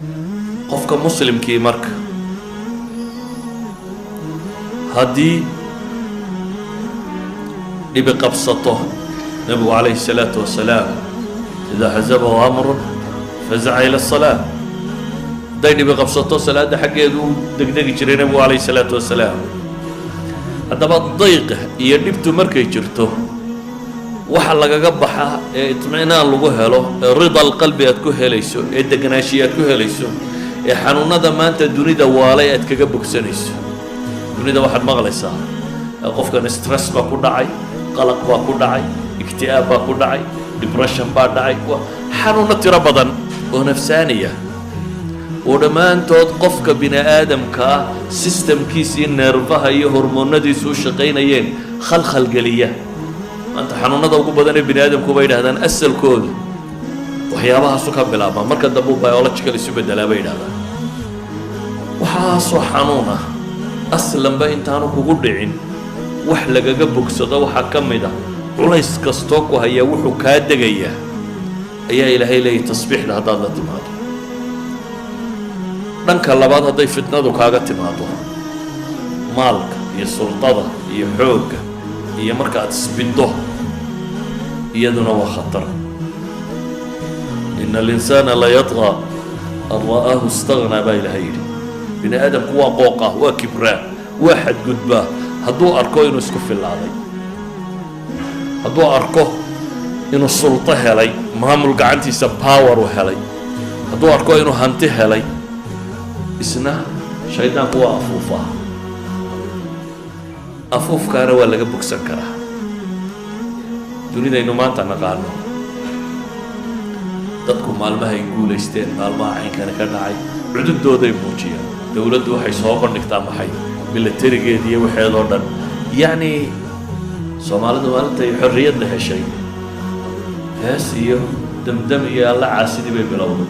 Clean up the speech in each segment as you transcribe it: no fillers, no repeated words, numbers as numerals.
Qofka Muslimkii marka haddii dhibi qabsato, Nebigu calayhi الsalaatu wasalaam إذا حزبه أمر فزع إلى الصلاة, hadday dhibi qabsato salaadda xaggeedu u degdegi jiray Nebigu calayhi الsalaatu wasalaam. Haddaba dayqa iyo dhibtu markay jirto, waxa lagaga baxa ee itminaan lagu helo, ee رضا القلب aad ku helayso, ee deganaanshiya aad ku helayso, ee xanuunada maanta dunida waalay aad kaga bogsanayso. Dunida waxaad maqlaysaa qofkan stress baa ku dhacay, qalaq baa ku dhacay, ikti'aab baa ku dhacay, depression baa dhacay, xanuuno tiro badan oo nafsaaniya oo dhammaantood qofka bini aadamka ah systemkiisii neerfaha iyo hormoonadiisu u shaqaynayeen khalkhal geliya. Maanta xanuunada ugu badan ee bini aadamku bay yidhahdaan asalkoodu waxyaabahaasu ka bilaabmaa, marka dambe u biological isu beddelaa bay yidhahdaan. Waxaasoo xanuun ah aslanba intaanu kugu dhicin wax lagaga bogsado waxaa ka mid ah, culays kastoo ku hayaa wuxuu kaa degayaa ayaa Ilaahay leeyahy tasbiixda haddaad la timaado. Dhanka labaad, hadday fitnadu kaaga timaado maalka iyo sultada iyo xoogga iyo marka aad isbiddo, iyaduna waa khatar. إن الإنسان ليطغى أن رآه استغنى baa Ilaahay yidhi. Bini aadamku waa qooqa, waa kibraa, waa xadgudbaa hadduu arko inuu isku fillaaday, hadduu arko inuu sulto helay, maamul gacantiisa power u helay, hadduu arko inuu hanti helay. Isna shaydaanku waa afuufaa, afuufkaana waa laga bogsan karaa. Dunidaynu maanta naqaano, dadku maalmahay guulaysteen, maalmaha caynkani ka dhacay, cududooday muujiyaan. Dowladdu waxay soo bandhigtaa maxay milatarigeed iyo waxeedoo dhan. Yacni Soomaalidu maalintay xorriyadda heshay, hees iyo damdam iyo Alla caasidii bay bilowday.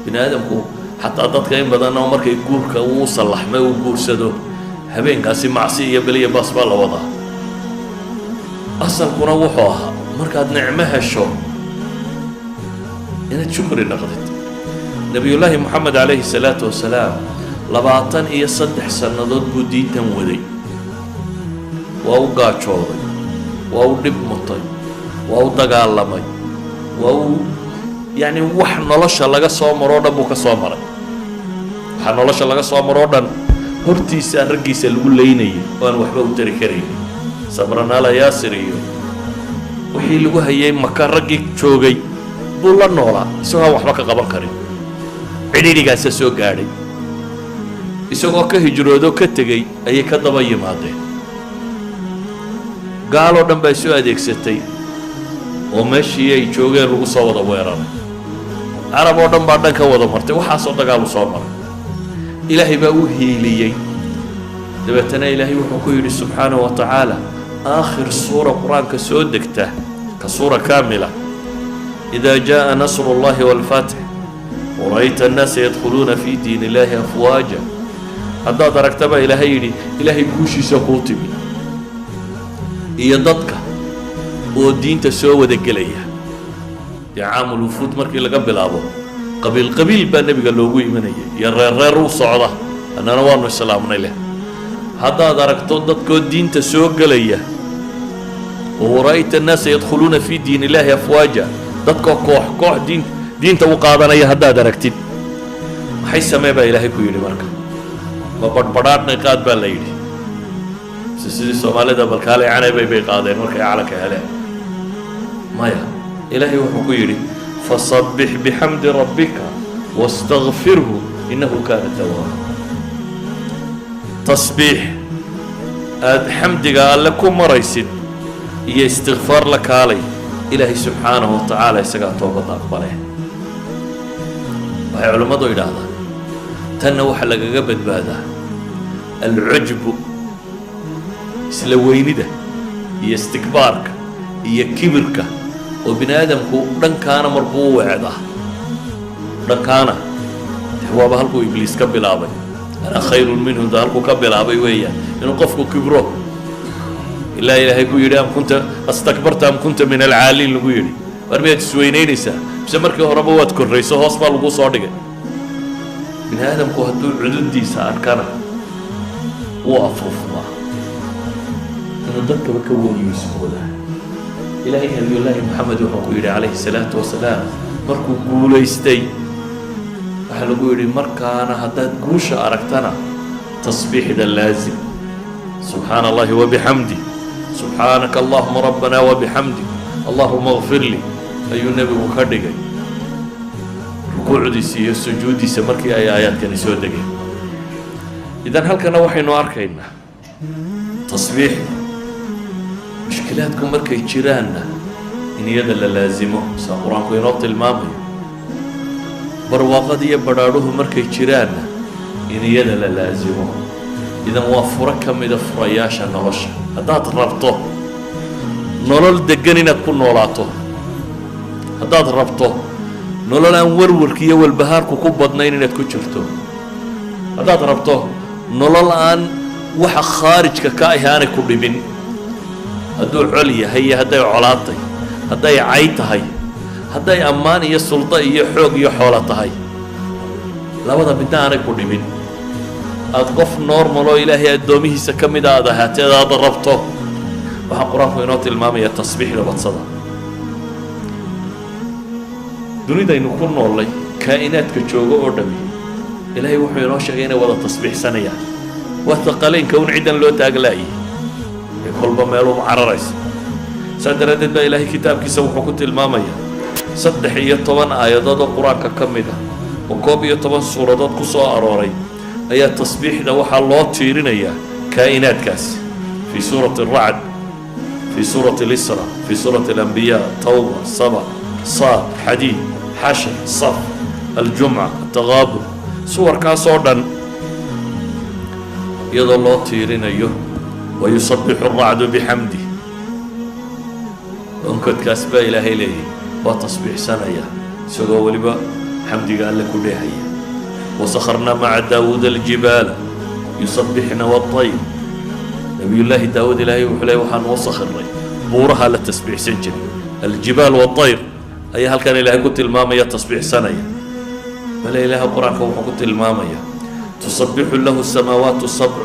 Bini aadamku xataa dadka in badan oo markay guurka uu sallaxmay, uu guursado, habeenkaasi macsi iyo beliya baas baa la wadaa. Asalkuna wuxuu ahaa markaad nicmo hesho inaad shukri dhaqdid. Nebiyullaahi Moxamed calayhi salaatu wasalaam 23 sannadood buu diintan waday. Waa u gaajooday, waa u dhib mutay, waa u dagaalamay, waa u yacni wax nolosha laga soo maroo dhan buu ka soo maray. Waxaa nolosha laga soo maroo dhan hortiisa raggiisa lagu leynayay oo aan waxba u tari karaynin. Sabranaala Yaasir iyo wixii lagu hayay Maka raggii joogay buu la noolaa isagoo aan waxba ka qaban karin. Cidhiidhigaasa soo gaadhay, isagoo ka hijroodoo ka tegey ayay ka daba yimaadeen. Gaaloo dhan baa soo adeegsatay oo meeshii ay joogeen lagu soo wada weeraray. Carab oo dhan baa dhan ka wada martay. Waxaasoo dagaalu soo maray, Ilaahay baa u hiiliyey. Dabeetana Ilaahay wuxuu ku yidhi subxaanahu wa tacaala, aakhir suura Qur-aanka soo degta ka suura kaamila: إذا جاء نصر الله والفتح ورأيت الناس يدخلون في دين الله أفواجا. Haddaad aragta baa Ilaahay yidhi, Ilaahay guushiisa kuu timi iyo dadka oo diinta soo wada gelaya. Dee Caamul Wufuud markii laga bilaabo, qabiil qabiil baa Nebiga loogu imanayay iyo reer reer u socda, annana waanu islaamnay leh. Haddaad aragto dadkoo diinta soo gelaya oo ورأيت الناس يدخلون في دين الله أفواجا, dadkoo koox koox diinta u qaadanaya haddaad aragtid, maxay samee baa Ilaahay ku yidhi? Marka ma badhbadhaadhnay qaad baa la yidhi, mise sidii Soomaalida balkaalay canaybay bay qaadeen markay calanka heleen? Maya, Ilaahay wuxuu ku yidhi: فسبح بحمد ربك واستغفره إنه كان توابا. Tasbiix aada xamdiga Alle ku maraysid iyo istikfaar la kaalay. Ilaahay subxaanahu wa tacaala isagaa toobadda aqbale. Waxay culimmadu idhaahdaan tanna waxaa lagaga badbaadaa العجب, isla weynida iyo istikbaarka iyo kibirka, oo bini aadamku dhankaana marbuu u weecdaa, dhankaana de waaba halkuu Ibliis ka bilaabay, أنا خير منه da halkuu ka bilaabay weeyaan inuu qofku kibro, ilaa Ilaahay ku yidhi: أم كنت أستكبرت أم كنت من العالين. Lagu yidhi: war miyaad isweynaynaysaa mise markii horeba waad korrayso, hoos baa lagu soo dhigay? Bini aadamku hadduu cududiisa arkana wuu afuufmaa, inuu dadkaba ka weyiismoodaa. Ilaahay Nabiyullaahi Moxamed wuxuu ku yidhi calayhi salaatu wasalaam markuu guulaystay, waxaa lagu yidhi markaana haddaad guusha aragtana tasbiixda laazim: "Subxaana Allahi wabixamdi, subxaanaka allahuma rabbana wabixamdik, allahuma kfir li." Ayuu nebigu ka dhigay rukuucdiisa iyo sujuuddiisa markii ay aayaadkani soo degeen. Idan halkana waxaynu arkaynaa tasbiixda, mushkilaadku markay jiraanna in iyada la laasimo, saa Qur-aanku inoo tilmaamayo, barwaaqada iyo badhaadhuhu markay jiraanna in iyada la laasimo. Idan waa furo ka mida furayaasha nolosha. Haddaad rabto nolol deggan inaad ku noolaato, haddaad rabto nolol aan warwarka iyo walbahaarku ku badnayn inaad ku jirto, haddaad rabto nolol aan waxa khaarijka ka ahi aanay ku dhibin, hadduu col yahay iyo hadday colaatay, hadday cay tahay, hadday ammaan iyo suldo iyo xoog iyo xoolo tahay, labada midna aanay ku dhibin, aada qof normal oo Ilaahay addoomihiisa ka mida aad ahaateed aad rabto, waxaa Qur-aanku inoo tilmaamaya tasbiixda badsada. Dunidaynu ku noollay kaa'inaadka joogo oo dhami, Ilaahay wuxuu inoo sheegay inay wada tasbiixsanayaan. Waa thaqaleynka un ciddan loo taaglaayay ee kolba meeluu cararaysa. Saa daraaddeed baa Ilaahay kitaabkiisa wuxuu ku tilmaamayaa 13 aayadood oo Qur-aanka ka mid ah oo 11 suuradood ku soo arooray ayaa tasbiixda waxaa loo tiirinayaa kaa'inaadkaas: fii suurati Alracd, fii suurati Alisra, fii suurati Alambiyaa, Tawba, Saba, Saad, Xadiid, Xashr, Saf, Aljumca, Ataqaabun. Suwarkaas oo dhan iyadoo loo tiirinayo "wayusabixu alracdu bixamdih", onkodkaas baa Ilaahay leeyahy waa tasbiixsanaya isagoo weliba xamdiga Alle ku dheehaya. "Wasakharnaa maca Daawuuda aljibaala yusabixna waطayr". Nabiyullaahi Daawuud Ilaahay wuxuu leey waxaan u sakhirnay buuraha la tasbiixsan jiray. Aljibaal waطayr ayaa halkan Ilaahay ku tilmaamaya tasbiixsanaya. Bale Ilaahay Qur-aanka wuxuu ku tilmaamaya "tusabixu lahu الsamaawaat الsabc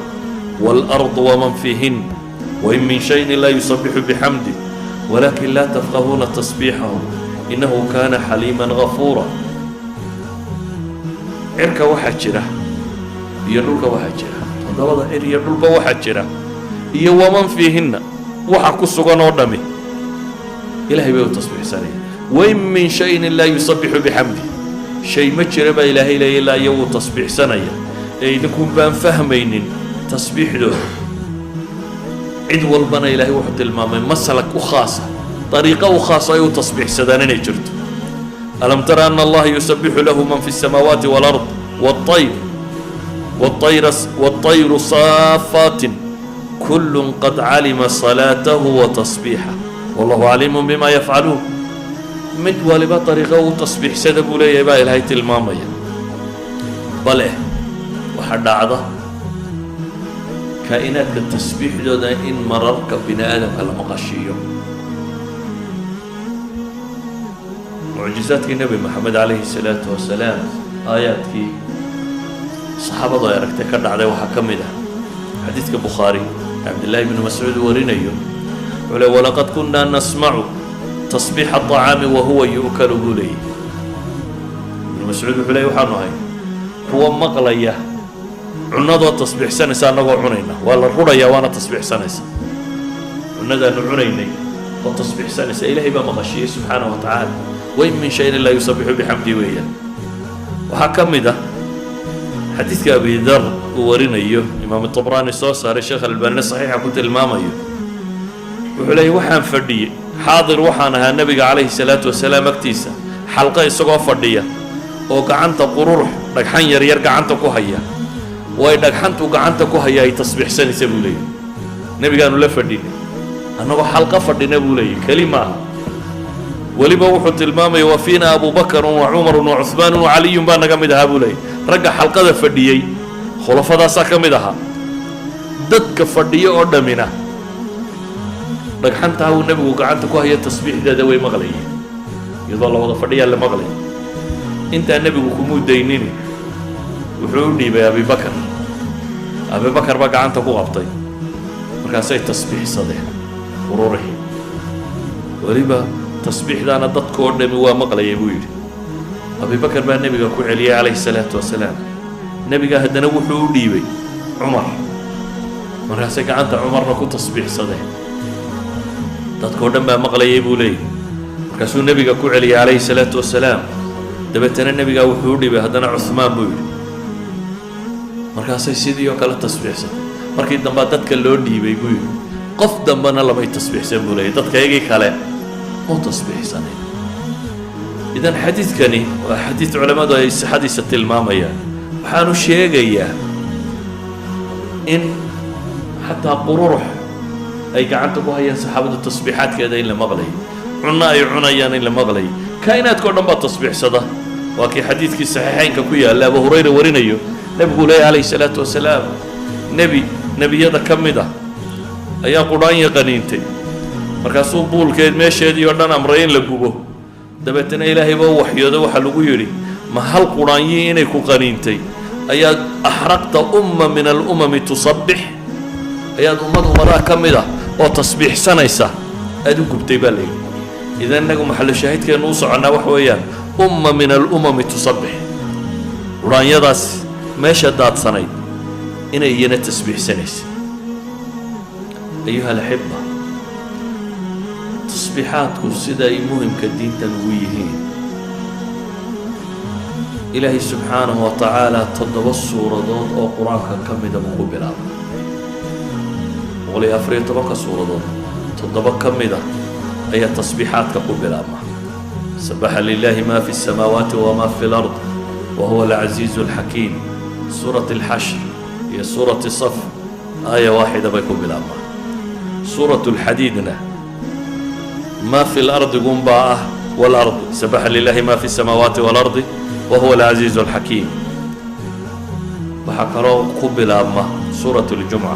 wاlأrض waman fiihin wain min shayin laa yusabixu bixamdih walakin laa tafqahuuna tasbiixahum inahu kana xaliima gafuura". Cirka waxaa jira iyo dhulka waxaa jira, toddobada cir iyo dhulba waxaa jira iyo waman fiihinna, waxa ku sugan oo dhami Ilahay bay u tasbiixsanaya. "Wain min shayin laa yusabixu bixamdih", shay ma jira baa Ilaahay leeya ilaa iyo wuu tasbiixsanaya ee idinkun baan fahmaynin tasbiixdooda. Cid walbana Ilaahay wuxuu tilmaamay maslak u khaasa, dariiqo u khaasa ay u tasbiixsadaan inay jirto. "Alam tara ana Allaha yusabixu lahu man fi الsamaawaati wاlard wاطayr wاطayru saafaatin kul qad calima salaatahu wa tasbiixah wallahu caliimu bima yafcaluun". Mid waliba dariiqo u tasbiixsada buu leeyahay baa Ilaahay tilmaamaya. Bale waxaa dhacda kaa'inaadka tasbiixdooda in mararka bini aadamka la maqashiiyo. Mucjizaadkii Nebi Moxamed calayhi salaatu wasalaam, aayaadkii saxaabadu ay aragtay ka dhacday waxaa ka mid ah xadiidka Bukhaari, Cabdillaahi bnu Mascuud warinayo. Wuxuu le "walaqad kunaa nasmacu tasbiixa aطacaami wahuwa yu'kalu" buu leeyay Ibnu Mascuud. Wuxuu leey waxaanu ahay kuwa maqlaya cunadoo tasbiixsanaysa annagoo cunayna. Waa la rudhayaa waana tasbiixsanaysa cunadaanu cunaynay oo tasbiixsanaysa. Ilaahay baa maqashiyey subxaanaه wa tacaala. "Wain min shayin laa yusabixu bixamdi" weeyaan. Waxaa ka mid ah xadiidka Abi Dar uu warinayo, Imaam Tabraani soo saaray, Sheekh Albaanina saxiixa ku tilmaamayo. Wuxuu leeyay waxaan fadhiyey, xaadir waxaan ahaa nebiga calayhi salaatu wasalaam agtiisa xalqo isagoo fadhiya oo gacanta qururux dhagxan yaryar gacanta ku haya, way dhagxantu gacanta ku haya ay tasbiixsanaysa buu leeyahy. Nebigaanu la fadhinay annagoo xalqo fadhina buu leeyahy, keli maaha. Weliba wuxuu tilmaamaya "wa fiina Abu Bakrun wa Cumarun wa Cuhmaanun wa Caliyun" baa naga mid ahaa buu leeyahy. Ragga xalqada fadhiyey khulafadaasaa ka mid ahaa. Dadka fadhiyo oo dhammina dhagxantaa uu nebigu gacanta ku haya tasbiixdeeda way maqlayeen, iyadoo la wada fadhiyaa la maqlay. Intaa nebigu kumuu daynini. Wuxuu u dhiibay Abibakar. Abibakar baa gacanta ku qabtay. Markaasay tasbiixsadeen qururixii. Weliba tasbiixdaana dadka oo dhami waa maqlayay, buu yidhi. Abibakar baa nebiga ku celiyey, calayhi salaatu wasalaam. Nebiga haddana wuxuu u dhiibay Cumar. Markaasay gacanta Cumarna ku tasbiixsadeen. Dadka oo dhan baa maqlayay, buu leeyahy. Markaasuu nebiga ku celiyey, calayhi salaatu wasalaam. Dabeetana nebigaa wuxuu u dhiibay haddana Cuhmaan, buu yidhi. Markaasay sidii oo kale tasbiixsadeen. Markii dambaa dadka loo dhiibay, buu yidhi. Qof dambena lamay tasbiixsan, buu leeyahy. Dadka iyagii kale mu tasbiixsanayn. Idan xadiidkani waa xadiid culammadu ay sixadiisa tilmaamayaan. Waxaanu sheegayaa in xataa qururux ay gacanta ku hayaan saxaabadu tasbiixaadkeeda in la maqlayay, cunno ay cunayaan in la maqlayay. Kaa'inaadka o dhan baa tasbiixsada. Waa kii xadiidkii saxiixaynka ku yaalla, Abu Hurayra warinayo, nebigu leeyahy, calayhi salaatu wasalaam, nebi nebiyada ka mid ah ayaa qudhaanya qaniintay. Markaasuu buulkeed meesheedii oo dhan amray in la gubo. Dabeetana Ilaahay baa u waxyooday. Waxaa lagu yidhi: "Ma hal qudhaanyii inay ku qaniintay ayaad أحرقت أمة من الأمم تسبح, ayaad ummad ummadaha ka mid ah oo tasbiixsanaysa aada u gubtay?" baa la yidhi. Idan innagu maxallu shaahidkeennu u soconnaa waxa weeyaan أمة من الأمم تسبح, qudhaanyadaas meesha daadsanayd inay iyana tasbiixsanaysa. أيها الأحبة, tasbiixaadku sida ay muhimka diintan ugu yihiin, Ilaahay subxaanahu wa tacaala toddoba suuradood oo Qur-aanka ka mida buu ku bilaabay. 114-ka suuradood toddoba ka mida ayaa tasbiixaadka ku bilaabma. سبح لله ما في السماوات وما في الأرض وهو العزيز الحكيم, suurat alxashr iyo suurati Saf aaya waaxida bay ku bilaabmaan. Suurat alxadiidna ما في الأرض gunbaa ah, والأرض, سبح لله ما في السماوات والأرض وهو العزيز الحكيم. Waxaa kaloo ku bilaabma suurat اljumca,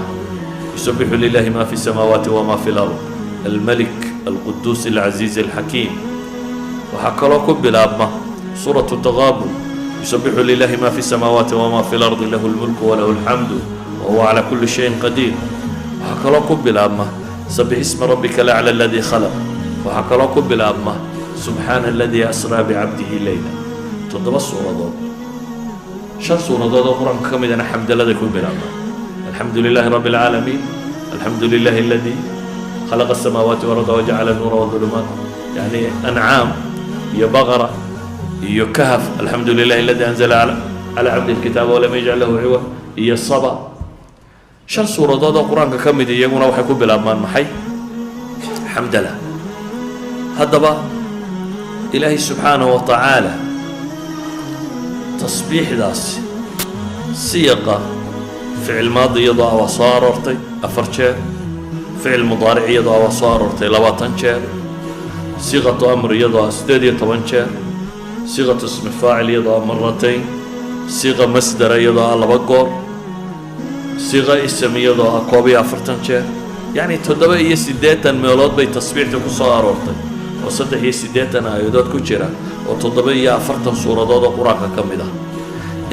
يسبح لله ما في السماوات وما في الأرض الملك القدوس العزيز الحكيم. Waxaa kaloo ku bilaabma suuratu Taqaabun, يسبح لله ما في السماوات وما في الأرض له الملك وله الحمد وهو على كل شيء قدير. Waxaa kaloo ku bilaabma سبح اسم ربك الأعلى الذي خلق. Waxaa kaloo ku bilaabma سبحان الذي أسرى بعبده ليلا. Toddoba suuradood, shan suuradood oo Qur-aanka ka midana xamdaladay ku bilaabma: الحمد لله رب العالمين, الحمد لله الذي خلق السماوات والأرض وجعل النور والظلمات, يعني Ancaam iyo Baqara iyo Kahf, الحمد لله الذي أنزل على عبده الكتاب ولم يجعل له عوجا, iyo Saba. Shan suuradood oo Qur-aanka ka mid iyaguna waxay ku bilaabmaan maxay? Xamdala. Haddaba Ilaahay subxaanahu wa tacaala tasbiixdaasi siyaqa ficil maadi iyadoo ah waa soo aroortay afar jeer, ficil mudaaric iyadoo ah waa soo aroortay 20 jeer, siiqatu amr iyadoo ah 18 jeer, siiqatu ismi faacil iyadoo ah maratayn, siiqa masdara iyadoo ah laba goor, siiqa ism iyadoo ah 41 jeer. Yacni 87 meelood bay tasbiixda ku soo aroortay, oo 83 aayadood ku jira, oo 47 suuradood oo Qur-aanka ka mid ah.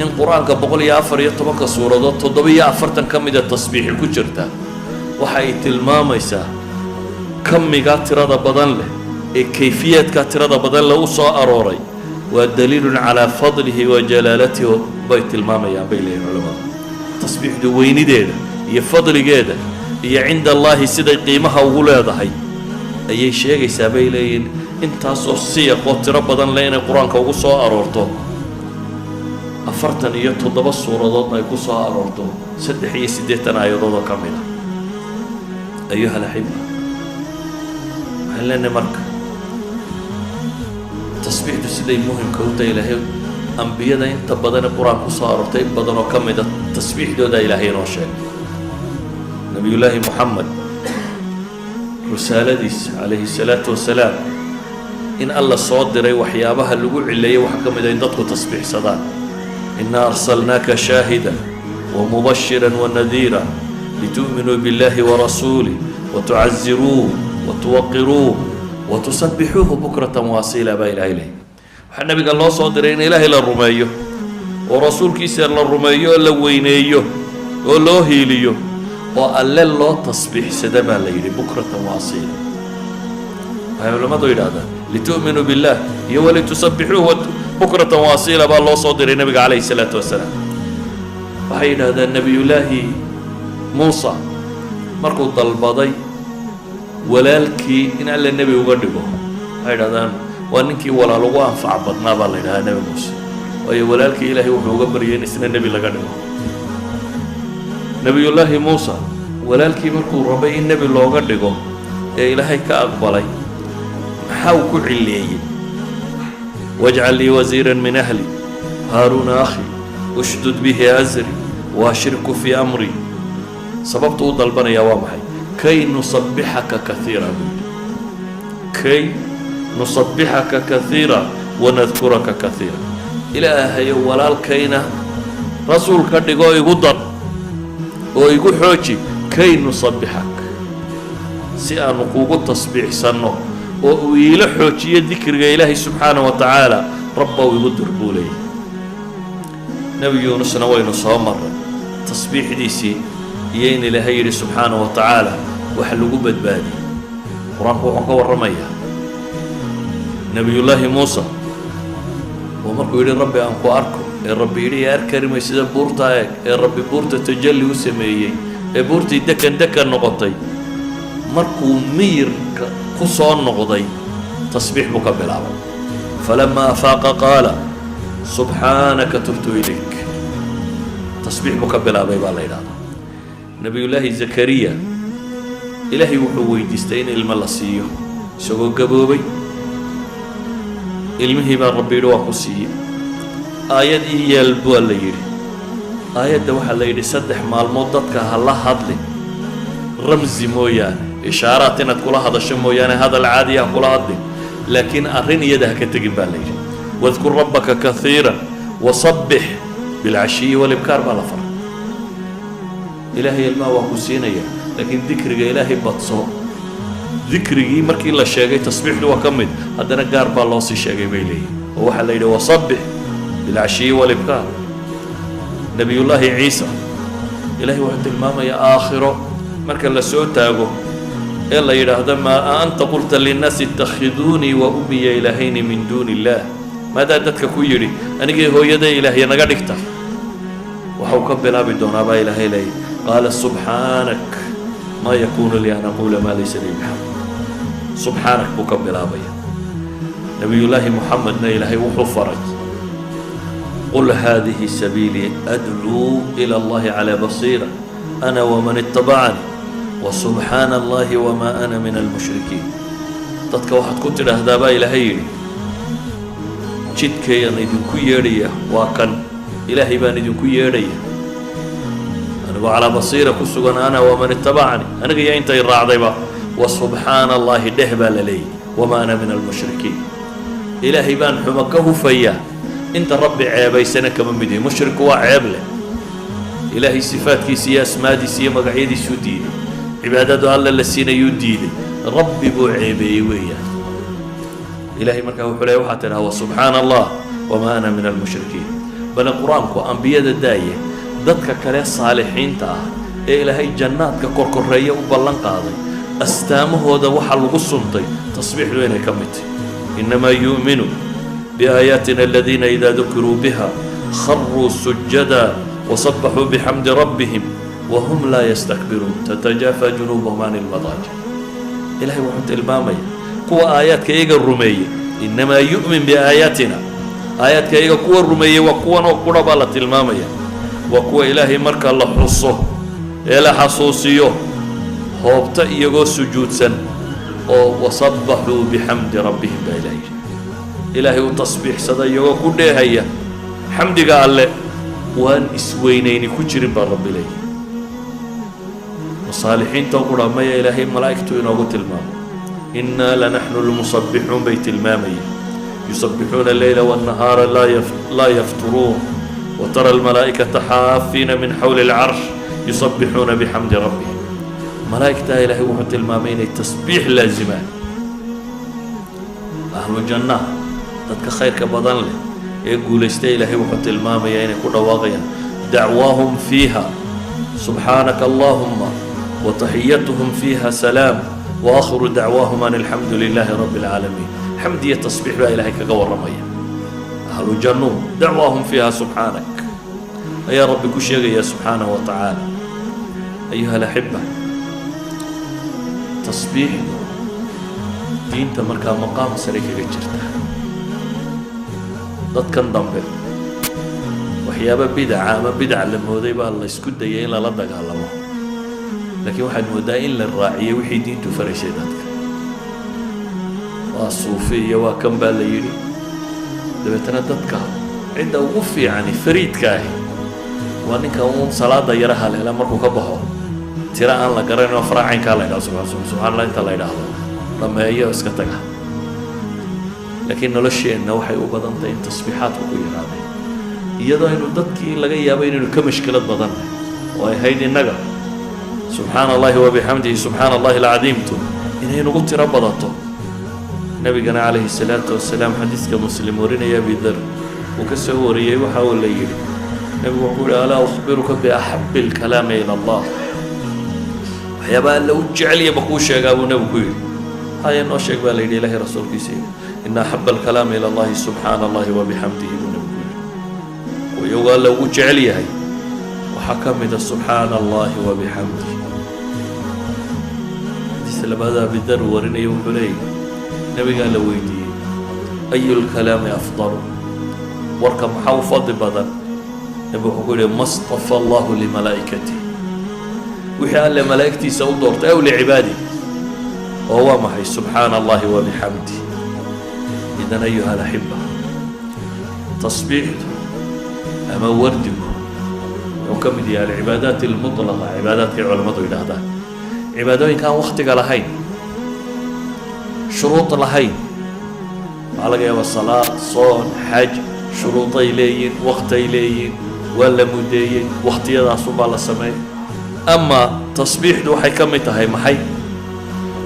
In Qur-aanka 114-ka suuradood 47 ka mida tasbiixi ku jirta waxa ay tilmaamaysaa kamigaa tirada badan leh ee kayfiyaadka tirada badan leh u soo arooray. Waa دليل على فضله وجلالته bay tilmaamayaan, bay leeyihin culamadu. Tasbiixdu weynideeda iyo fadligeeda iyo عند الله siday qiimaha ugu leedahay ayay sheegaysaa, bay leeyihin, intaasoo siyaqoo tiro badan leh inay Qur-aanka ugu soo aroorto, 47 suuradoodna ay ku soo aroorto, 83 aayadood oo ka mid ah. أيها الأحبة, waxaan leenahay marka tasbiixdu siday muhimka u tahay, Ilaahay ambiyada inta badane Qur-aan ku soo aroortay in badan oo ka mida tasbiixdooda Ilaahay inoo sheegay. Nabiyullaahi Moxamed risaaladiisa, calayhi salaatu wasalaam, in Alla soo diray waxyaabaha lagu cileeyay waxaa ka mid a in dadku tasbiixsadaan. إنا أرسلناك شاهدا ومبشرا ونذيرا لتؤمنوا بالله ورسوله وتعزروه وتوقروه وتسبحوه بكرة وأصيلا, baa Ilahay leeyay. Waxaa nabiga loo soo diray in Ilaahay la rumeeyo. Oo rasuulkiisa la rumeeyo oo la weyneeyo oo loo hiiliyo oo Alle loo tasbiixsada baa la yidhi, بكرة وأصيلا. Waxay culimmadu yidhahdaan لتؤمنوا بالله iyo ولتسبحوه بكرة وأصيلا baa loo soo diray nebiga calayhi salaatu wasalaam. Waxay yidhahdaan Nebiyullaahi Muusa markuu dalbaday walaalkii in Alle nebi uga dhigo, waxay yidhahdaan waa ninkii walaal ugu anfac badnaa baa la yidhahdaa Nebi Muuse, waayo walaalkii Ilaahay wuxuu uga baryay in isna nebi laga dhigo. Nebiyullaahi Muusa walaalkii markuu rabay in nebi looga dhigo ee Ilaahay ka aqbalay, maxaa uu ku cilleeyey? واجعل لي وزيرا من أهلي هارون أخي اشدد به أزري وأشركه في أمري. Sababtu u dalbanayaa waa maxay? كي نسبحك كثيرا buu yidhi, كي نسبحك كثيرا ونذكرك كثيرا. Ilaahayo, walaalkayna rasuul ka dhigoo igu dar oo igu xooji, كي نسبحك, si aanu kuugu tasbiixsanno oo uu iila xoojiyo dikriga Ilaahay subxaana wa tacaala. Rabbow, igu dir, buu leeyay. Nebi Yuunusna waynu soo marray tasbiixdiisii iyo in Ilaahay yidhi subxaana wa tacaala waxa lagu badbaadiyey. Qur-aanku wuxuu ka warramayaa Nebiyullaahi Muusa oo markuu yidhi, "Rabbi, aan ku arko," ee Rabbi yidhi, "Arki may sida buurta eeg," ee Rabbi buurta tajalli u sameeyey ee buurtii dekan dekan noqotay. Markuu miyirka ku soo noqday, tasbiix buu ka bilaabay. فلما أفاق قال سبحانك تبت إليك. Tasbiix buu ka bilaabay baa la yidhahdaa. Nebiyullaahi Zakariya Ilaahay wuxuu weydiistay in ilmo la siiyo isagoo gaboobay. Ilmihii baa Rabbi yidhi, "Waa ku siiyey." "Aayad ii yeel," baa la yidhi. Aayadda waxaa la yidhi, 3 maalmood dadka ha la hadlin, ramsi mooyaane, ishaaraat inaad kula hadasho mooyaane, hadal caadiya ha kula hadlin, laakiin arrin iyada ha ka tegin baa la yidhi. واذكر ربك كثيرا وسبح بالعشي والإبكار baa la faray. Ilaahay ilmaha waa ku siinaya, laakiin dikriga Ilaahay badso. Dikrigii markii la sheegay, tasbiixdu waa ka mid, haddana gaar baa loo sii sheegay bay leeyihin, oo waxaa la yidhi وسبح بالعشي والإبكار. Nebiyullaahi Ciisa Ilaahay wuxuu tilmaamayaa aakhiro marka la soo taago ee la yidhaahdo, "ما أأنت قلت للناس اتخذوني وأمي إلهين من دون الله?" Maadaa dadka ku yidhi anigii hooyaday ilaahya naga dhigta? Waxau ka bilaabi doonaa baa Ilaahay leeyay, قال سبحانك ما يكون لي أن أقول ما ليس لي بحق. سبحانك buu ka bilaabaya. Nebiyullaahi Muxamedna Ilaahay wuxuu faray, قل هذه سبيلي أدعو إلى الله على بصيرة أنا ومن اتبعني وسبحان الله وما أنا من المشركين. Dadka waxaad ku tidhaahdaa, baa Ilaahay yidhi, jidkayaan idinku yeedhaya waa kan, Ilaahay baan idinku yeedhaya anigoo calaa basiira ku sugan, أنا ومن اتبعني, aniga iyo intay raacdayba. وسبحان الله dheh baa la leeyahy, وما أنا من المشركين. Ilaahay baan xumo ka hufayaa, inta Rabbi ceebaysana kama mid yihi. Mushriku waa ceeb leh. Ilaahay sifaadkiisa iyo asmaadiisa iyo magacyadiisuu diiday, cibaadadu Alle la siinayuu diiday, Rabbi buu ceebeeyey weeyaan. Ilahay markaa wuxuu leey, waxaa tidhaha, وسبحان الله وما أنا من المشركين. Bale Qur-aanku ambiyada daaye, dadka kale saalixiinta ah ee Ilaahay jannaadka korkoreeya u ballan qaaday, astaamahooda waxaa lagu suntay tasbiixdu inay ka mid tahy. إنما يؤمن بآياتنا الذين إذا ذكروا بها خروا سجدا وسبحوا بحمد ربهم وهم لا يستكبرون تتجافى جنوبهم عن المضاجع. Ilahay wuxuu tilmaamaya kuwa aayaadka iyaga rumeeyey. إنما يؤمن بآياتنا, aayaadka iyaga kuwa rumeeyey waa kuwan oo qura baa la tilmaamaya. Waa kuwa Ilaahay marka la xuso ee la xasuusiyo hoobta iyagoo sujuudsan oo وسبحوا بحمد ربهم baa Ilahay yidhi. Ilaahay u tasbiixsada iyagoo ku dheehaya xamdiga Alle, waan isweynayni ku jirin baa Rabbi leeyahy. Masaalixiinta qura maya, Ilaahay malaa'igtu inoogu tilmaamo. إنا لنحن المسبحون bay tilmaamayeen. يسبحون الليل والنهار لا يفترون وترى الملائكة حافين من حول العرش يسبحون بحمد ربهم. Malaa'igtaa Ilaahay wuxuu tilmaamay inay tasbiix laazimaan. Ahlu jannaha, dadka khayrka badan leh Ee guulaystay, Ilaahay wuxuu tilmaamayaa inay ku dhawaaqayaan دعواهم فيها سبحانك اللهم وتحيتهم فيها سلام وآخر دعواهم أن الحمد لله رب العالمين. Xamd iyo tasbiix baa Ilaahay kaga warramaya ahlu jannuun. دعواهم فيها سبحانك ayaa Rabbi ku sheegaya subxaanahu wa tacaala. أيها الأحبة, tasbiixdu diinta markaa maqaam sare kaga jirta. Dadkan dambe waxyaaba bidaca ama bidac la mooday baa la isku dayay in lala dagaalamo, laakiin waxaad mooddaa in la raaciyey wixii diintu faraysay. Dadka waa suufi iyo waa kan baa la yidhi. Dabeetana dadka cidda ugu fiicani fariidka ahi waa ninka uun salaada yara haleela, markuu ka baxo tiro aan la garanin oo faraacaynkaa la yidhahdo, subxaan subxaan Allah inta la yidhaahdo, dhameeyo, iska taga. Laakiin nolosheenna waxay u badan tahay in tasbiixaadku ku yaraadeen, iyadoo aynu dadkii laga yaabo inaynu ka mashkilad badannahay oo ay ahayd innaga سبحان الله وبحمده سبحان الله العظيم tu inay nagu tiro badato. Nabigana calayhi salaatu wasalaam, xadiiska Muslim warinaya, Abidar uu ka soo wariyey, waxa uu la yidhi nebigu wuxuu uhi: ألا أخبرك بأحب الكلام إلى الله? Waxyaabaa Alla u jeceliya ba kuu sheegaa, buu nebigu ku yidhi. Haya, noo sheeg, baa la yidhi Ilaahay rasuulkiisa. Yidhi: إن أحب الكلام إلى الله سبحان الله وبحمده, buu nebigu ku yidhi. Iyagoo Alla ugu jecel yahay waxaa ka mida سبحان الله وبحمده. Xadiis labaada Abidar warinaya wuxuu leeyahy nebigaa la weydiiyey: أي الكلام أفضل? Warka maxaa u fadli badan? Nebigu wuxuu ku yihi: ما اصطفى الله لملائكته, wixii Alle malaa'igtiisa u doortay, أو لعباده. Oo waa maxay? سبحان الله وبحمده. إذن أيها الأحبة, tasbiixdu ama wardigu wuxuu ka mid yahay العبادات المطلقة, cibaadaadkay culammadu yidhaahdaan cibaadooyinka aan waktiga lahayn, shuruud lahayn. Waxaa laga yaabaa salaad, soon, xaj shuruuday leeyihin, waktay leeyihin, waa la muddeeyey, wakhtiyadaasunbaa la sameeyey. Ama tasbiixdu waxay ka mid tahay maxay?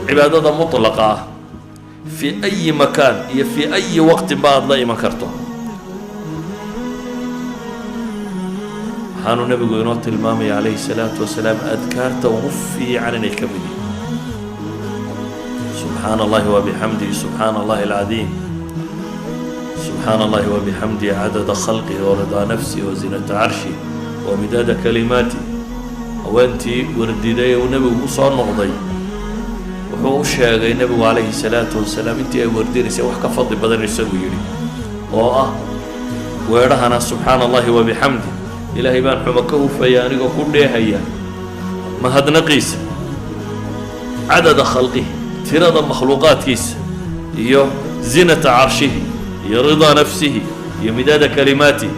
Cibaadada mutlaqa ah, في أي مكان iyo في أي وقت ba aada la iman karto. Waxaanuu nebigu inoo tilmaamaya calayhi salaatu wasalaam adkaarta ugu fiican inay ka mid yihin سبحان الله وبحمده سبحان الله العظيم, سبحان الله وبحمده عدد خلقه ورضا نفسه وزنة عرشه ومداد كلماته. Haweentii wardiday uu nebigu ku soo noqday, wuxuu u sheegay nebigu calayhi salaatu wasalaam intii ay wardinaysay wax ka fadli badan isagu yidhi, oo ah weedhahana: سبحان الله وبحمده, Ilaahay baan xumo ka hufaya anigoo ku dheehaya mahadnaqiisa, عدد خلقه, tirada makhluuqaadkiisa, iyo زنة عرشه, iyo رضا نفسه, iyo مداد كلماته.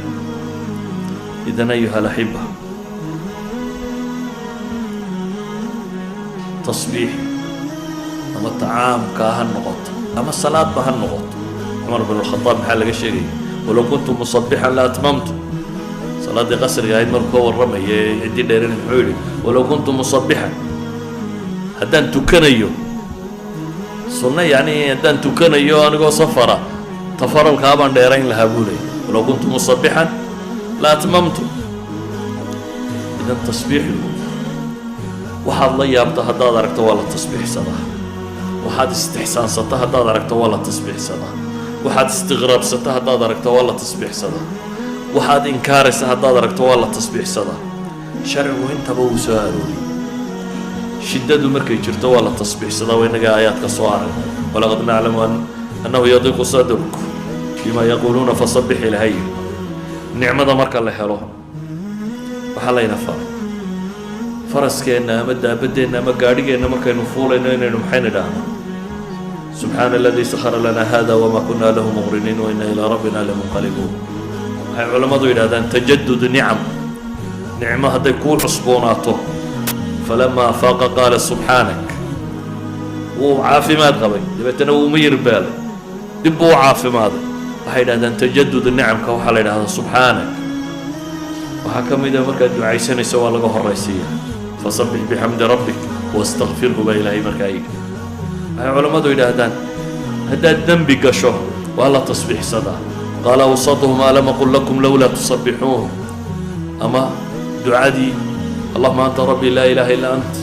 إذن أيها الأحبة, tasbiix ama tacaamkaa ha noqoto ama salaadba ha noqoto. Cumar bin Alkhadaab maxaa laga sheegaya? ولو كنت مصبحا لأتممت. Salaaddii qasriga ahayd markuu ka warramaya ee ciddii dheerin, muxuu yidhi? ولو كنت مصبحا, haddaan tukanayo sunno, yacni haddaan tukanayo anigoo safara, tafaralkaa baan dheerayn lahaa, buu leeyay. ولو كنت مصبحا لأتممت. إذن tasbiixdu waxaad la yaabto haddaad aragto waa la tasbiixsadaa, waxaad istixsaansato haddaad aragto waa la tasbiixsadaa, waxaad istiqraabsato haddaad aragto waa la tasbiixsadaa, waxaad inkaaraysa haddaad aragto waa la tasbiixsadaa. Sharcigu intaba wuu soo arooriyey. Shiddadu markay jirto waa la tasbiixsadaa, waa innaga aayaadka soo aragnay: ولقد نعلم أنه يضيق صدرك بما يقولون فسبح, ilahay. Nicmada marka la helo waxaa layna faray faraskeenna ama daabadeenna ama gaadhigeenna markaynu fuulayno inaynu maxaynu idhaahno? سبحان الذي سخر لنا هذا وما كنا له مقرنين وإنا إلى ربنا لمنقلبون. Waxay culammadu yidhahdaan تجدد نعم, nicmo hadday kuu cusboonaato. فلما أفاق قال سبحانك. Wuu caafimaad qabay, dabeetana wuu miyir beelay, dib buu u caafimaaday. Waxay yidhahdaan تجدد nicamka waxaa la yidhahdaa سبحانك. Waxaa ka mid a markaad ducaysanayso waa laga horaysiiya: فسبح بحمد ربك واستغفره, baa Ilaahay markaa yidhi. Waxay culammadu yidhaahdaan haddaad dembi gasho waa la tasbiixsadaa. Qaala awsatuhum: "Alam aqul lakum lowlaa tusabbixuun?" Ama ducadii "Allahuma anta rabbi, laa ilaaha illaa ant"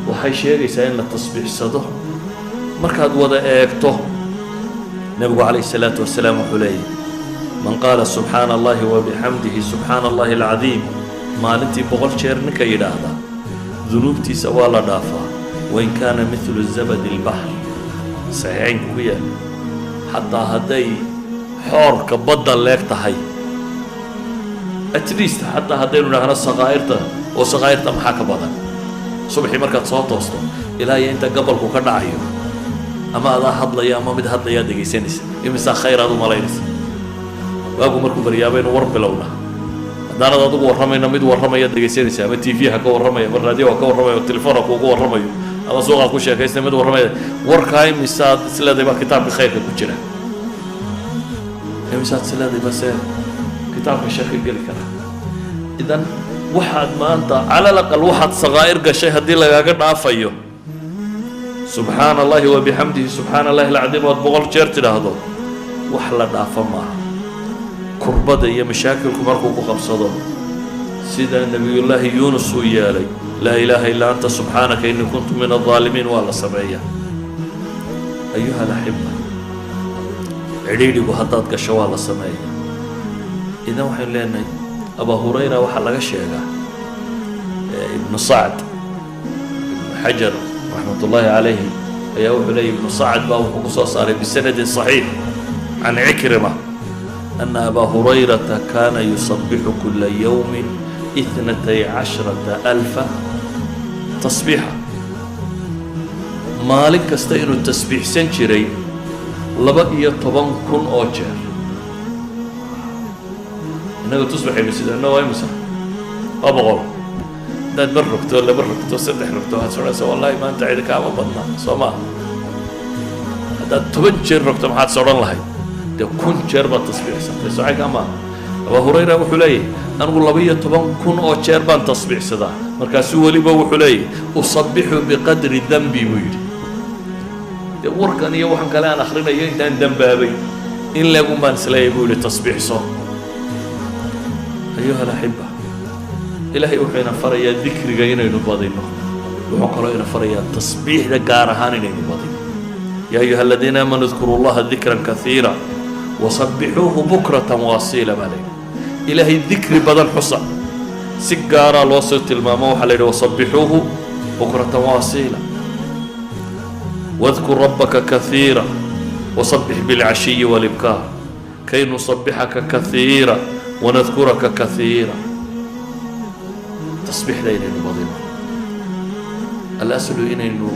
waxay sheegaysaa in la tasbiixsado. Markaad wada eegto, Nebigu calayhi salaatu wasalaam wuxuu leeyahy: "Man qaala subxaana Allahi wabixamdihi, subxaana Allahi alcadiim," maalintii 100 jeer ninka yidhaahda, dunuubtiisa waa la dhaafaa, wain kaana midlu zabadi lbaxr. Saxiixaynku ku yaal. Xataa hadday xoorka badda leeg tahay. At least xataa haddaynu idhaahno sakaa'irta, oo sakaa'irta maxaa ka badan? Subaxii markaad soo toosto ilaa iyo inta gabalku ka dhacayo, ama adaa hadlaya ama mid hadlayaad dhegaysanaysa, imisaa khayr aad u malaynaysa? Waagu markuu baryaaba war bilowna, haddaanad adigu warramayna, mid warramayaad dhegaysanaysa, ama TV ha ka warramaya, ama raadiyo ha ka warramayo, ama telefoon ha kuugu warramayo, ama suuqaad ku sheekaysta mid warramaya. Warkaa imisaad isleedahay baa kitaabka khayrka ku jira? Imisaad isleedahay base kitaabka sharka geli kara? Idan waxaad maanta cala alaqal waxaad sakaa'ir gashay haddii lagaaga dhaafayo "Subxaana Allahi wa bixamdihi, subxaana Allahi alcadiim" ood 100 jeer tidhaahdo, wax la dhaafo maaha. Kurbada iyo mashaakilku markuu ku qabsado, sida Nebiyullaahi Yuunus uu yeelay, "Laa ilaaha illaa anta, subxaanaka, innii kuntu min aldaalimiin" waa la sameeyaa. Ayuha alaxiba, cidhiidhigu haddaad gasho waa la sameeyaa. Idan waxaynu leenahay, Abaa Hurayra waxaa laga sheegaa, Ibnu Sacd, Ibnu Xajar raxmat ullaahi calayhi ayaa wuxuu leeyay, Ibnu Sacd baa wuxuu ku soo saaray bisanadin صaxiix can Cikrima ana Abaa Hurayrata kana yusabixu kula yowmi 12,000 tasbiixa, maalin kasta inuu tasbiixsan jiray 12,000 oo jeer. Innaga tusbaxaynu sidano waa imisa? Waa 100. Haddaad mar rogto, laba rogto, saddex rogto, waxaad soconaysaa: "Wallahi maanta cidi kaama badna." Soo maa? Haddaad 10 jeer rogto, maxaad sodhan lahayd? Dee 1000 jeer baad tasbiixsantay. Socankaa maaha? Abaa Hurayra wuxuu leeyahy: "Anigu 12,000 oo jeer baan tasbiixsadaa." Markaasuu weliba wuxuu leeyahy: "Usabixu biqadri dembi," buu yidhi. Dee warkan iyo waxan kale aan akhrinayo, intaan dembaabay in leegun baan isleeyahay, buu yidhi, tasbiixso. Ayuha alaxiba, Ilaahay wuxuu ina farayaa dikriga inaynu badino. Wuxuu kaloo ina farayaa tasbiixda gaar ahaan inaynu badino. "Yaa ayuha aladiina aamanuu idkuruu Llaha dikran kaiira wasabbixuuhu bukratan waasiila," baa layidhi. Ilaahay dikri badan xusa. Si gaaraa loo soo tilmaamo, waxaa la yidhi: "Wasabbixuuhu bukratan waasiila, wadkur rabbaka kaiira, wasabbix bilcashiyi walibkaar, kay nusabixaka kaiira wanadkuraka kaiira." Tasbiixda inaynu badino, alaslu inaynu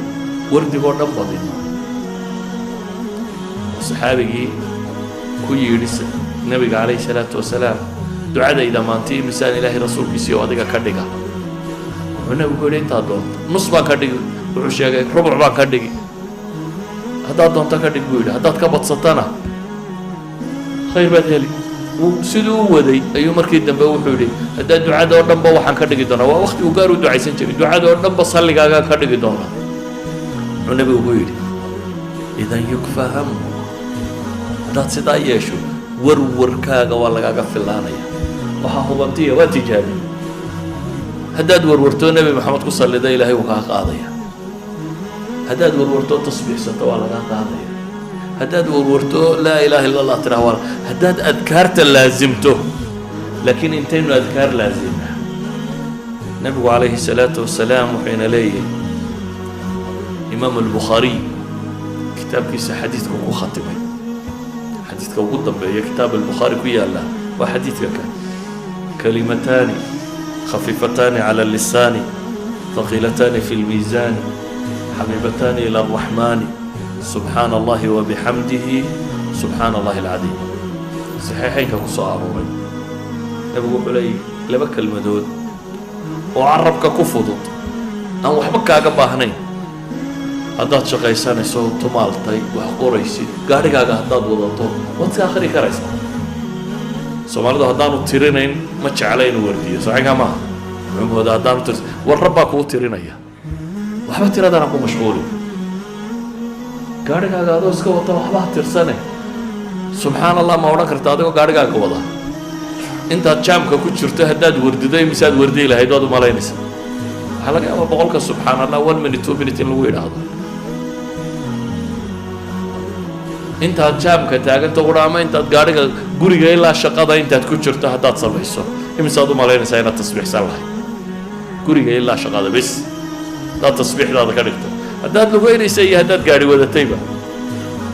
wardigoo dhan badino. Oo saxaabigii ku yidhi Nebiga calayhi salaatu wasalaam: "Ducadayda maanti imisaan Ilaahay rasuulkiisii oo adiga ka dhiga?" Wuxuu Nebigu ku yidhi: "Intaad doonto. Nus baan ka dhigi," wuxuu sheegay, "rubuc baan ka dhigi, haddaad doonto ka dhig," buu yidhi. "Haddaad ka badsatana khayr baad heli." Siduu u waday ayuu markii dambe wuxuu yidhi: "Haddaad ducada oo dhanba waxaan ka dhigi doonaa." Waa waqti uu gaar u ducaysan jiray. "Ducada oo dhanba salligaagaan ka dhigi doonaa," wuxuu Nebigu ku yidhi: "Idan yukfa hamu." Haddaad sidaa yeesho, warwarkaaga waa lagaaga fillaanaya. Waxaa hubantiya, waa tijaabi, haddaad warwartoo Nebi Maxamed ku sallida, Ilaahay wuu kaa qaadaya. Haddaad warwartoo tasbiixsato, waa lagaa qaadaya. Haddaad warwarto "Laa ilaaha illa Allah" tiraa, waa haddaad adkaarta laasimto. Laakiin intaynu adkaar laasimnaa? Nebigu calayhi salaatu wasalaam wuxuu ina leeyahay, Imaam Albukhaariy kitaabkiisa xadiidka ku khatimay, xadiidka ugu dambeeya kitaab Albukhaari ku yaalla waa xadiidka kan: "Kalimataani khafiifataani cala allisaani, thaqiilataani fi lmiisaani, xabiibataani ila alraxmaani, subxaana Allahi wabixamdihi, subxaana Allahi alcadiim." Saxiixeynka ku soo arooray. Nebigu wuxuu leeyay: laba kelmadood oo carabka ku fudud, aan waxba kaaga baahnayn, haddaad shaqaysanayso, tumaaltay, wax qoraysid, gaadhigaaga haddaad wadato, waad iska akhri karaysaa. Soomaalidu haddaanu tirinayn ma jecla inuu wardiyo. Saxiixa maaha? Muxuu moodaa haddaanu tir war rabbaa kuu tirinaya, waxba tiradana ku mashquulin. Gaadhigaaga adoo iska wata, waxba ha tirsane. Subxaan Allah ma odhan karta adigoo gaarhigaaga wada? Intaad jaamka ku jirto haddaad wardido, imisaad wardiyi lahayd waad umalaynaysaa? Waxaa laga yaabaa 100-ka subxaan Allah 1 minute, 2 minute in lagu yidhaahdo. Intaad jaamka taaganta qura ama intaad gaadhiga guriga ilaa shaqada intaad ku jirto haddaad samayso, imisaad u malaynaysaa inaad tasbiixsan lahayd? Guriga ilaa shaqada bes haddaad tasbiixdaada ka dhigto, haddaad lugeynaysa iyo haddaad gaadhi wadatayba,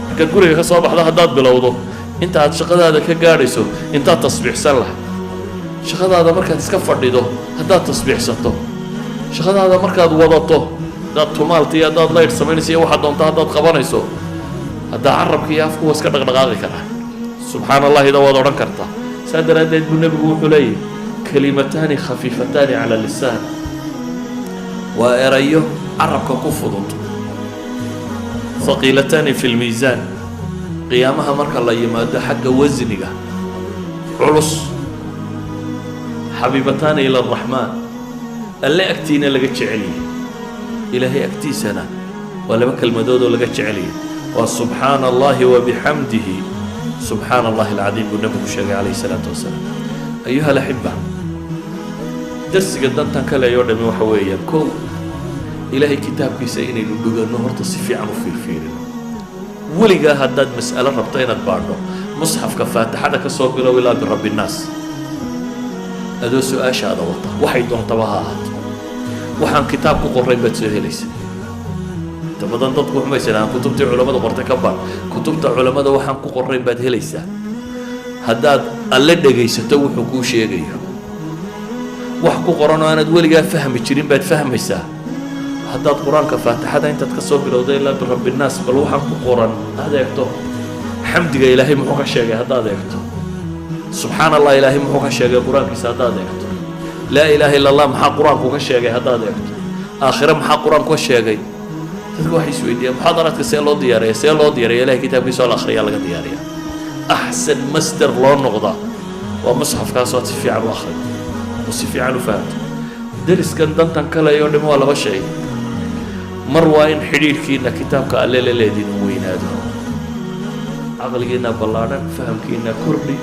markaad guriga ka soo baxdo haddaad bilowdo, inta aad shaqadaada ka gaadhayso intaad tasbiixsan lahayd? Shaqadaada markaad iska fadhido haddaad tasbiixsato, shaqadaada markaad wadato, haddaad tumaalta iyo haddaad laydh samaynayso iyo waxaad doonto haddaad qabanayso, haddaa carabka iyo afku waa iska dhaqdhaqaaqi karaan, subxaan Allahida waad odhan kartaa. Saa daraaddeed buu nebigu wuxuu leeyahy: كلمتان خفيفتان على اللسان, waa erayo carabka ku fudud, ثقيلتان في الميزان, qiyaamaha marka la yimaado xagga wasniga culus, حبيبتان إلى الرحمن, Alle agtiina laga jeceliyay, Ilaahay agtiisana waa laba kelmadood oo laga jeceliyay, waa subxaana Allahi وبحمده سبحان الله العظيم, buu nebigu sheegay calayhi الsalaatu wasalaam. أيها الأحبة, darsiga dantan kale oo dhami waxa weeyaan: kow, Ilaahay kitaabkiisa inaynu dhuganno, horta si fiican u fiirfiirino. Weligaa haddaad mas'alo rabto inaad baadho, musxafka Faatixada ka soo bilow ilaa برب الناس, adoo su-aashaada wata, waxay doontaba ha ahaato, waxaan kitaab ku qorayn baad soo helaysa. Inta badan dadku waxmaysanaan kutubtii culammada qortay ka baadh. Kutubta culammada waxaan ku qorayn baad helaysaa haddaad Alle dhegaysato wuxuu kuu sheegayo. Wax ku qoran oo aanaad weligaa fahmi jirin baad fahmaysaa haddaad Qur-aanka Faatixada intaad ka soo bilowda ilaa برب الناس bal waxaan ku qoran aad eegto. Xamdiga Ilaahay muxuu ka sheegay haddaad eegto, subxaan Allah Ilaahay muxuu ka sheegay Qur-aankiisa haddaad eegto, لا إله إلا الله maxaa Qur-aanku ka sheegay haddaad eegto, aakhire maxaa Qur-aanku ka sheegay. Dadku waxay isweydiiyaan muxaadaraadka see loo diyaariya. See loo diyaariya? Ilahay kitaabkiisa oo la akhriyaa laga diyaariya. Axsan masdar loo noqdaa waa musxafkaas oo aad si fiican u akhrido oo si fiican u fahamto. Deriskan dantan kale oo dhimi waa laba shay. Mar waa in xidhiidhkiina kitaabka Alle la leediin uu weynaado, caqligiina ballaadhan, fahamkiina kordhi,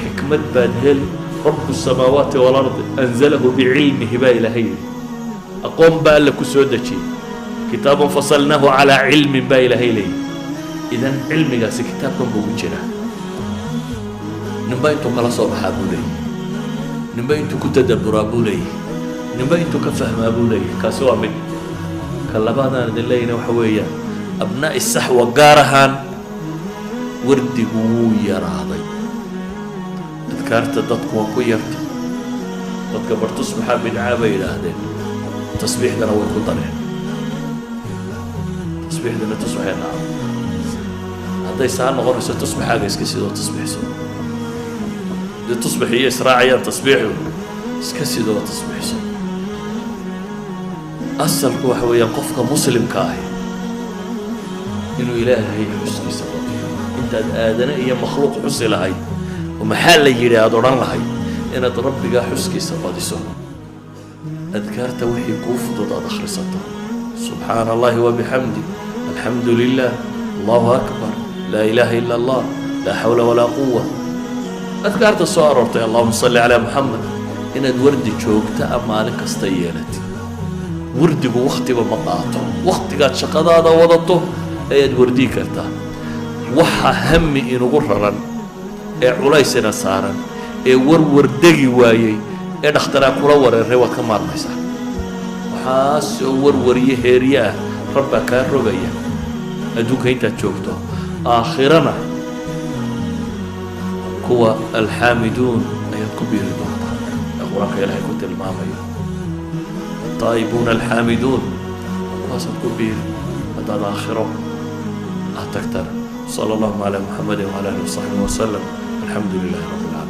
xikmad baad heli. رب السماوات والأرض أنزله بعلمه baa Ilaahay yidhi. Aqoon baa Alle ku soo dejiyey. كتاب فصلناه على علم baa Ilaahay leeyahy. Idan cilmigaasi kitaabkan buu ku jiraa. Ninba intuu kala soo baxaa buu leeyahy, ninba intuu ku tadaburaa buu leeyahy, ninba intuu ka fahmaa buu leeyahy. Kaasi waa mid. Ka labaadaan idin leeyahna waxa weeyaan, أبناء الصحوة gaar ahaan, wardigu wuu yaraaday, adkaarta dadku waa ku yartay. Dadka bar tusbaxaa bidcaa bay yidhaahdeen, tasbiixdana way ku dareen. Tasbiixdana tusbaxay dhacdo. Hadday saa noqonayso, tusbaxaaga iska sidoo tasbiixso. Dee tusbax iyo israacayaan, tasbiixdu iska sidoo tasbiixso. Asalku waxa weeyaan qofka muslimka ahi inuu Ilaahay xuskiisa badiyo. Intaad aadane iyo makhluuq xusi lahayd oo maxaa la yidhi aada odhan lahayd, inaad Rabbigaa xuskiisa badiso, adkaarta wixii kuu fudud aad akhrisato: subxaana Allahi وبحمده, alxamdu lilah, allahu akbar, laa ilaaha ila Allah, laa xawla walaa quwa, adkaarta soo aroortay, اللهم صل على محمد. Inaad wardi joogta a maalin kasta yeelatid. Wardigu wakhtiba ma qaato, wakhtigaad shaqadaada wadato ayaad wardii kartaa. Waxa hami inugu raran ee culaysina saaran ee warwar degi waayey ee dhakhtaraa kula wareeray, waad ka maarmaysaa. Waxaasoo warwariyo heerye ah Rabbaa kaa rogaya adduunka intaad joogto. Aakhirana kuwa الحامدون ayaad ku biiri doontaa ee Qur-aanka Ilaahay ku tilmaamayo, التائبون الحامدون, kuwaasaad ku biiri haddaad aakhiro aad tagtana. صلى اللهم على محمد وعلى آله وصحبه وسلم. الحمد لله رب العالمين.